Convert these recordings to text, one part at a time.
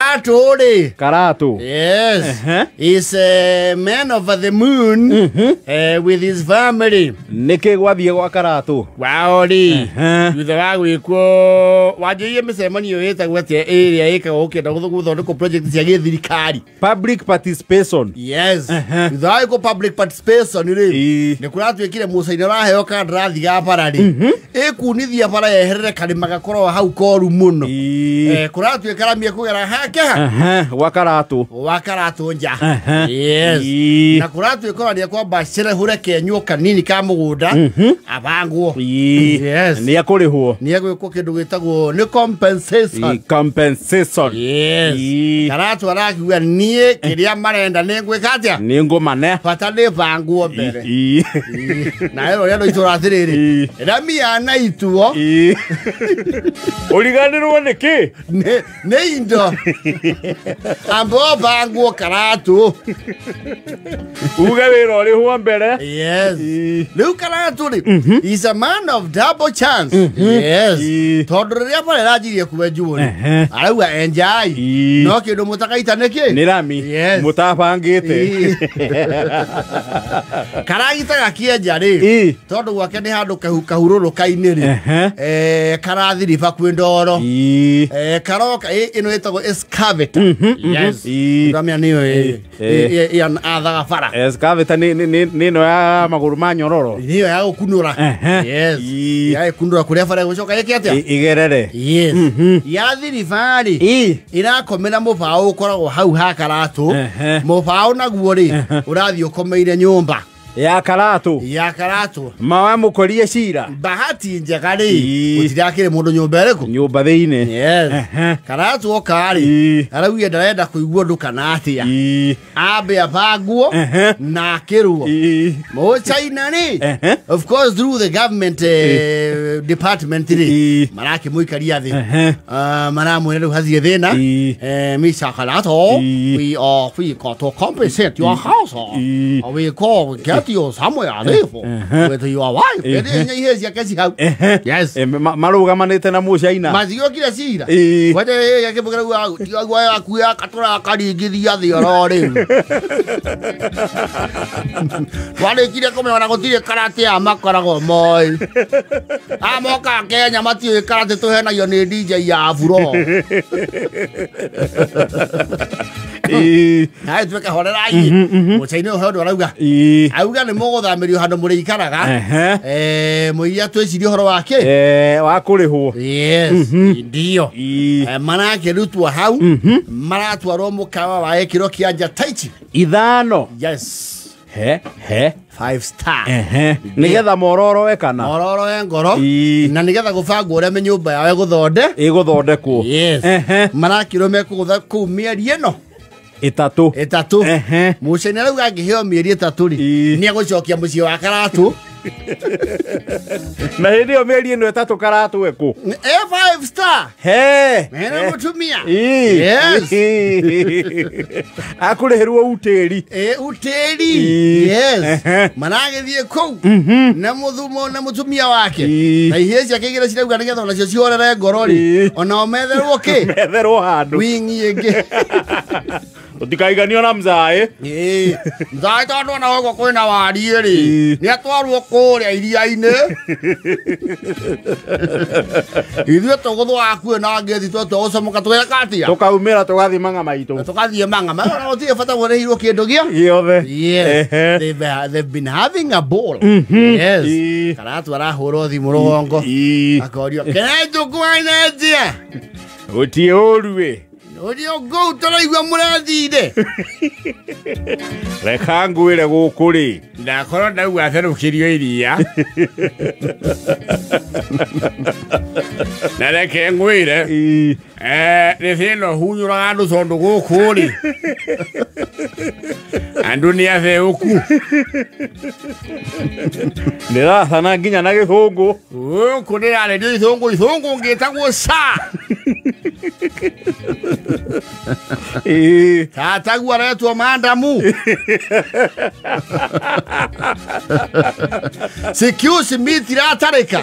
Karatu rĩ. Karatu. Yes. Uh-huh. Is a man over the moon with his family. Nĩkĩ gwathiĩ gwa Karatu? Wao rĩ. Uh-huh. Thutha wa gwĩkwo wanjĩrĩirie mĩcemanio ĩtagwo atĩa ĩrĩa ĩkagwo ũkĩenda gũthondekwo project cia gĩthirikari. Public participation. Yes. Uh-huh. Thutha wa gwĩkwo public participation rĩ. Ii. Nĩ kũratuĩkire mũcaina ũraheo kandarathi ga bara rĩ. Ĩkunithia bara yeherere karĩma gakoragwo hau koru mũno. Ii. Kũratuĩka rami ĩkũgera hake ha Aha, gwa Karatu. wa Karatu nja. Aha. Yes. Ii. Na kũratuĩka ona nĩekwamba cerehure kenyuo kanini ka mũgũnda abangwo. Ii. Yes. Nĩ ekũrĩhwo. Nĩ egwĩkwo kĩndũ gĩtagwo nĩ compensation. Ii, compensation. Yes. Ii. Karatu arakiuga niĩ kĩrĩa marenda nĩ ngwĩka atĩa? Nĩ ngũmane. Bata nĩ bangwo mbere. Ii. Na ĩro rĩa itũra atĩrĩrĩ. Ii. Rami yanaituo Ii. Ũriganĩrwo nĩkĩ? nĩ indo. Amba ũbangwo Karatu. Uge wĩra ũrĩhwo mbere. Yes. Ii. Rĩu Karatu rĩ, is a man of double chance. Yes. Ii. Tondũ rĩrĩa bara ĩranjirie kwenjwo rĩ, Ehe. arauga enjai. Ii. No kĩndũ mũtakaita nĩkĩ? Nĩ rami. Yes. Mũtabangĩte. Ii. Karagita gakĩenja rĩ, Ii. tondũ gwake nĩ handũ kahurũrũka-inĩ rĩ, Ehe. karathiriba kwĩ ndoro. Ii. Karoka ĩno ĩtagwo excavator. Yes. Ii. Ndamenya nĩyo athaga bara. Excavator nĩ ĩno ya magũrũ ma nyororo. Nĩyo ya gũkunũra. Ehe. Yes. Ii. Ya gũkunũra kũrĩa bara ĩgũcoka ĩke atĩa? Igerere. Yes. Yathiriba rĩ, Ii. ĩrakomera mũbaũ ũkoragwo hau ha Karatu. Ehe. Mũbaũ naguo rĩ, ũrathiĩ ũkomeire nyũmba Ya Karatu. ya Karatu. Mawamũkorie cira. Bahati njega rĩ, Ii. gũtirakĩrĩ mũndũ nyũmba ĩrĩkũ? Nyũmba thĩinĩ. Yes. Ehe. Karatu oka rĩ, Ii. araugire ndarenda kũigua ũndũ kana atĩa. Ii. Ambe abangwo Ehe. na akĩrwo. Ii. Mũchaina rĩ, Ehe. of course through the government department rĩ, Ii. marakĩmũikaria thĩ. Ehe. Maramwĩra rĩu hathiĩ thĩna. Ii. Mr. Karatu, Ii. we got to compensate your house. Ii. We call get you somewhere live with your wife. Ehe. Ĩrĩa ihe ciake ci hau. Ehe. Yes. Marũgamanĩte na mũcaina. Maciokire cira. Ii. Kwete akĩmũkĩra guo yaku yakatũra karingithia thĩ oro rĩu. Twarĩkirie kũmenya gũtirĩ karate aya makoragwo moĩ. Amoka Kenya matiũĩ karate tũhenagio nĩ DJ ya Afro. Ii. Nawe tuĩke horerai. Mũcaina ũyũ he ũndũ arauga. Ii. Auga nĩ mũgũthamĩrio handũ mũrĩikaraga. Ehe. Mũiria twĩcirie ũhoro wa kĩ? Wa kũrĩhwo. Yes, ndio. Ii. Marakĩrutwo hau, maratwarwo mũkawa wa gĩkĩro kĩa nja taichi. Ithano. Yes. He. He. 5 star. Ehe. Nĩgetha mororoe kana? Mororoe ngoro. Ii. Na nĩgetha gũbangwo ũrĩa mĩnyũmba yao ĩgũthonde. Ĩgũthondekwo. Yes. Ehe. Marakĩrwo mekũgũtha kũu mĩeri ĩno Ĩtatũ. ĩtatũ. Ehe. Mũcaina rĩu angĩheo mĩeri ĩtatũ rĩ, Ii. nĩ egũcokia mũciĩ wa Karatu. Na hĩndĩ ĩyo mĩeri ĩno ĩtatũ Karatu ĩkũ? E 5 star. He. Mena mũtumia. Ii. Yes. Akũrĩhĩrwo utĩri. Utĩri. Ii. Yes. Ehe. Maragĩthiĩ kũu na mũthumo na mũtumia wake. Ii. Na ihĩĩ ciake igĩrĩ cirauga nĩgetha onacio cihorere ngoro rĩ, Ii. onao metherwo kĩ? Metherwo handũ. Wingi ĩngĩ. Ũtikaiganio na mzaĩ. Ĩĩ. Mzaĩ tondũ ona gũkũ kwĩna wariĩ rĩ, Ii. nĩ atwarwo kũrĩa iria-inĩ. Ithuĩ tũgũthũa hakuhĩ na ngĩthi twatua gũcomoka tũgeka atĩa? Tũkaumĩra tũgathiĩ mang'a maitũ. Tũgathiĩ mang'a. Ona gũtirĩ bata ũrĩhirwo kĩndũ gĩa? Gĩothe. Yes. Ehe. They've been having a ball. Yes. Ii. Karatu arahũrwo thimũ rũgongo. Ii. Akorio, "Kĩrĩ njũkũ wainenjia?" Gũtirĩ ũru ĩ. Ũrĩa ngũu tũraigua mũrathire. Reka ngwĩre gũkũ rĩ. Ndakorwo ndauga therũkĩrio iria. Na reke ngwĩre. Ii. Nĩ thĩna hunyũraga andũ tondũ gũkũ rĩ. Andũ nĩ atheũku. Ndĩrathana nginya na gĩthũngũ. Gũkũ ndĩrarĩrio ithũngũ ithũngũ ngĩtagwo sa. Tataguo aretwo mandamu. Excuse me tiratarĩka.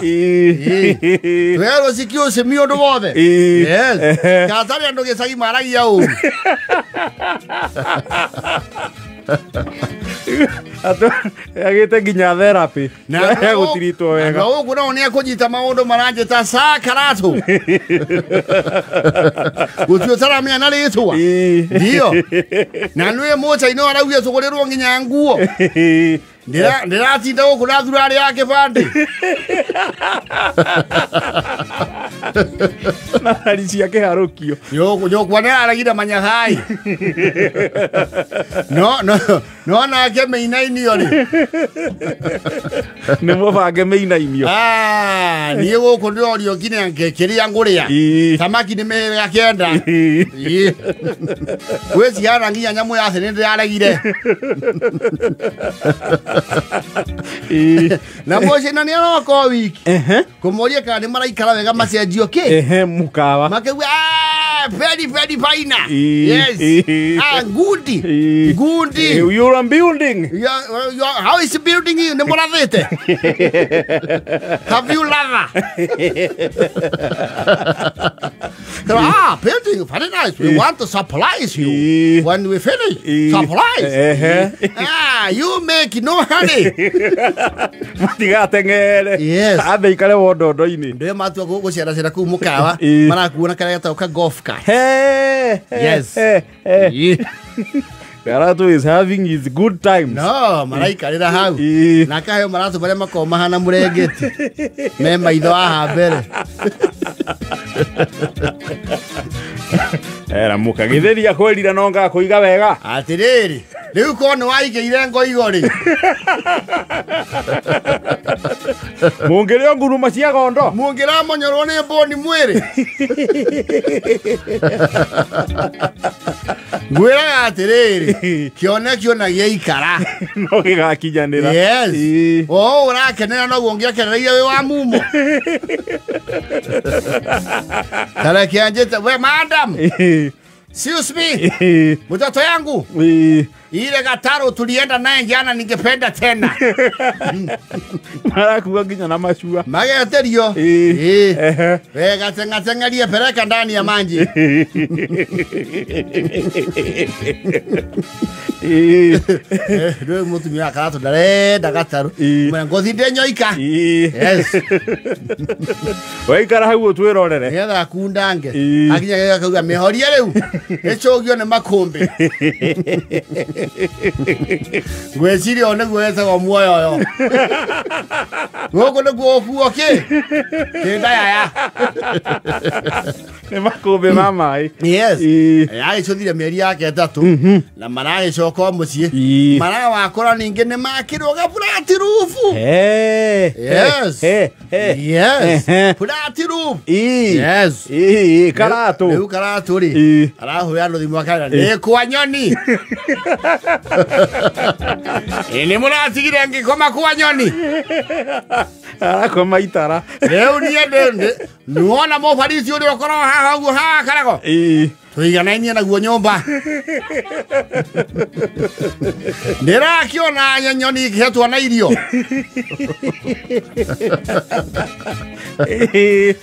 Werwo excuse me ũndũ wothe. Yes. Katarĩ andũ gĩcagi maragia ũru. Agĩte nginya therapy. Na gũtiritwo wega. Na ũguo no nĩ ekũnyita maũndũ maranjĩta sa Karatũ. Gũtirĩ ũtaramenya na rĩtwa. Ndio. Na nĩwe mũca-inĩ arauga tũgũrĩrwo nginya nguo. Ndĩratinda gũkũ na thurarĩ ya kĩbandĩ. Na thari cia kĩharũkio. Nyũkwa nĩararagire manyathai. No no no nake mĩinainio rĩ. Nĩ mũbange mĩinainio. Ah, niĩ gũkũ ndĩrorio nginya kĩrĩa ngũrĩa. Thamaki nĩ mĩhĩrĩga kenda. Gwĩ cihana nginya nyamũ ya thĩ nĩ ndĩraregire. Na mũciĩ na nĩaroka o wiki. Kũmũria kana nĩ maraikara wega macenjio kĩ. Mũkawa. Makauga very very fine. Yes. Ah, ngundi. Ngundi. You are building. You are, how is the building? Nĩ mũrathĩte. Have you lava? Ah, building, very nice. We want to surprise you when we finish. Surprise. Ah, you make no honey. Matigateng'ere. Yes. Ambe ikare wondondo-inĩ. Ndĩ matua gũceracera kũu mũkawa marakuona karĩa getagwo ka golf cart. Yes. Karatu is having his good times. No, maraikarĩra hau. Na kaheo maratũ marĩa makoragwo mahana mũrengeti. Me maitho haha mbere. Era mũkagĩthĩria kwĩrira no ngakũiga wega. Atĩrĩrĩ, rĩu korwo nĩ waigĩire ngoigo rĩ. Mũngĩrĩo nguruma cia gondo. Mũngĩramonyorwo nĩ mbũni mwĩrĩ. Ngwĩraga atĩrĩrĩ, kĩone kĩona gĩaikara. No gĩgakinyanĩra. Yes. O ũrakenera noguo ũngĩakenereire wĩ wa mumo. Tareke anjĩte, we madam. Excuse me. Mtoto yangu. Ile gataro tulienda naye jana ningependa tena. Marakuwa nginya na macua. Mageterio. We gatengatengarie pereka ndani ya manji. Rĩu mũtumia Karatũ ndarenda gatarũ. Mwena ngothi ndenyoika. Yes. Waikara hau ũtwĩrorere. Nĩgetha akundange. Akinya akauga mĩhorie rĩu. Ĩcũgio nĩ makũmbĩ. Ngwĩciria ũyũ nĩguo wetagwo muoyoyo. Gũkũ nĩguo ũkuo kĩ? Kĩndayaya. Nĩ makũmbĩ ma maĩ. Yes. Agĩcũthire mĩeri yake ĩtatũ na maragĩcoka o mũciĩ. Marawakora ningĩ nĩ makĩrwo gabulati rufu. Yes. Yes. Fulati roof. Yes. Karatũ. Rĩu Karatũ rĩ arahũra andũ thimũ akera nĩ kwa nyoni. Nĩ mũratigire ngĩkoma kwa nyoni. Arakoma itara. Rĩu niĩ nĩwona mũbarisi ũrĩa ũkoragwo haha ũguo haha Karago. Tũiganainie naguo nyũmba. Ndĩrakĩona nyoni ikĩhetwo na irio.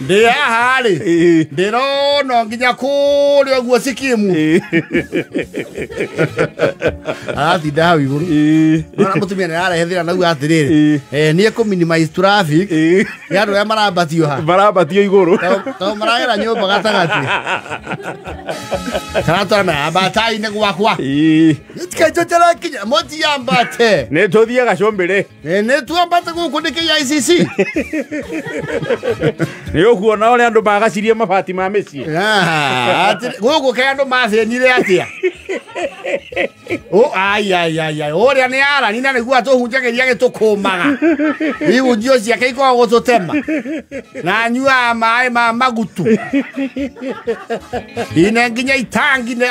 Ndĩ haha rĩ ndĩrona nginya kũrĩa ũguo Sikimu. Aratinda hau igũrũ. Nona mũtumia nĩ ararehe thĩna nauga atĩrĩrĩ, niĩ kũ minimize traffic nĩ andũ arĩa marambatio ha. Marambatio igũrũ. Tondũ maragera nyũmba gatagatĩ. Karatũ arambatai-inĩ gwakwa. Tikaitoterakinya mũtiambate. Nĩ tũthiĩ gacumbĩrĩ. Nĩ tuambate gũkũ nĩ KICC. Nĩ ũkuona ũrĩa andũ magacirie mabati ma mĩciĩ. Gũkũ kaĩ andũ mathĩnire atĩa? O ai ai ai ai ũrĩa nĩ arani na nĩguo atũhunjagĩria gĩtũkũmaga ihunjio ciake ikoragwo gũtũtema na anyuaga maĩ ma magutu ine nginya itangi nĩ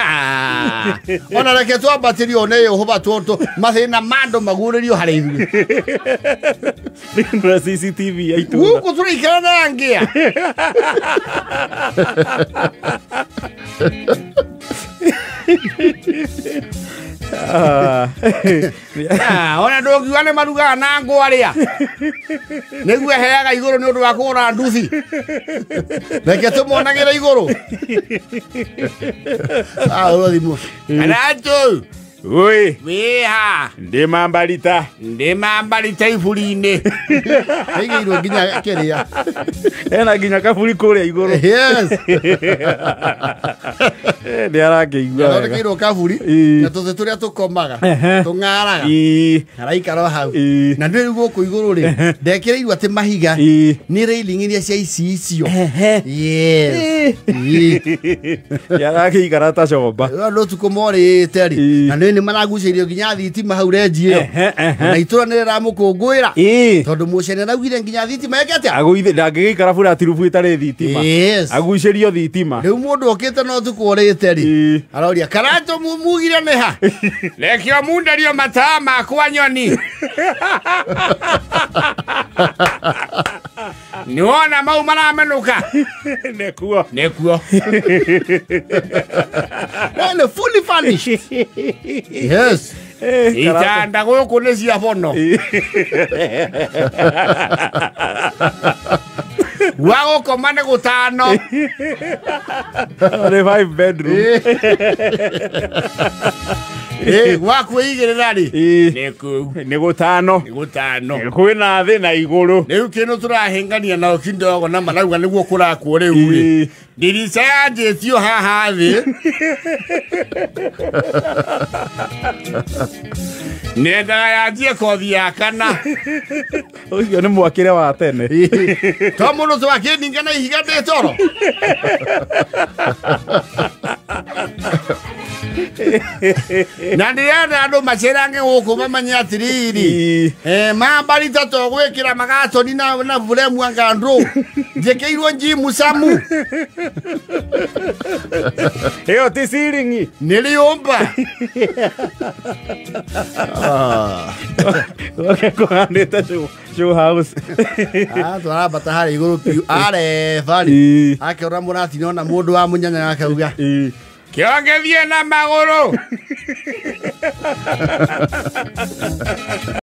ona reke twambatĩrio nĩ Yehova tũtũ mathĩna ma andũ maguũrĩrio harĩ ithuĩ na CCTV ya itũra gũkũ tũraikara na ngĩa ona ndũngiuga nĩ marugaga na ngũ arĩa nĩguo heaga igũrũ nĩ ũndũ wa kũgũra nduthi reke tũmonagĩre igũrũ ahũrwo thimũ Karanjũ Oi wĩha ndĩ mambarita ndĩ mambarita iburi-inĩ aigĩirwo nginya kĩrĩa ena nginya kaburi kũrĩa igũrũ yes nĩ arakĩigua wega athondekeirwo kaburi na tũthĩ tũrĩa tũkomaga tũng'araga araikara o hau na nĩ rĩu gũkũ igũrũ rĩ ndekĩrĩirwo atĩ mahiga nĩ railing iria cia icicio yes nĩ arakĩikara ta comba andũ ũtukũ morĩte rĩ na nĩ maragucĩirio nginya thitima hau renji ĩyo na itũra nĩ rĩramũkũngũĩra tondũ mũcene araugire nginya thitima ĩke atĩa agũithe ndangĩgĩikara buratirubu ĩtarĩ thitima yes agucĩrio thitima rĩu mũndũ okĩte na ũtukũ ũrĩte rĩ aroria Karanjũ mugire nĩ ha rekio munderio mataa makwa nyoni nĩwona mau maramenũka nĩkuo nĩkuo nĩ fully furnished yes itanda gũkũ nĩ cia bono gwa gũkoma nĩ gũtano nĩ 5 bedroom gwa kwĩigĩrĩra rĩ nĩ gũtano nĩ gũtano kwĩna thĩ na igũrũ rĩu kĩndũ tũrahĩngania nao kidogo na marauga nĩguo kũrakwo rĩu rĩ ndirica yanjĩtio haha thĩ nendaga yanjie kothi ya kana ũcio nĩ mwakĩre wa tene to mũndũ twakĩninga na ihiga ndĩ toro na ndĩrenda andũ macerange gũkũ mamenye atĩrĩrĩ mambarita to gwĩkĩra magatoni na buremu anga ndũ njĩkĩirwo njimu camu ĩyo ti ciringi nĩ rĩũmba gwake kũhanĩte show house twarambata harĩa igũrũ biũ areba rĩ akĩona mũratina ona mũndũ wa mũnyanya akauga kĩonge thiĩ na magũrũ.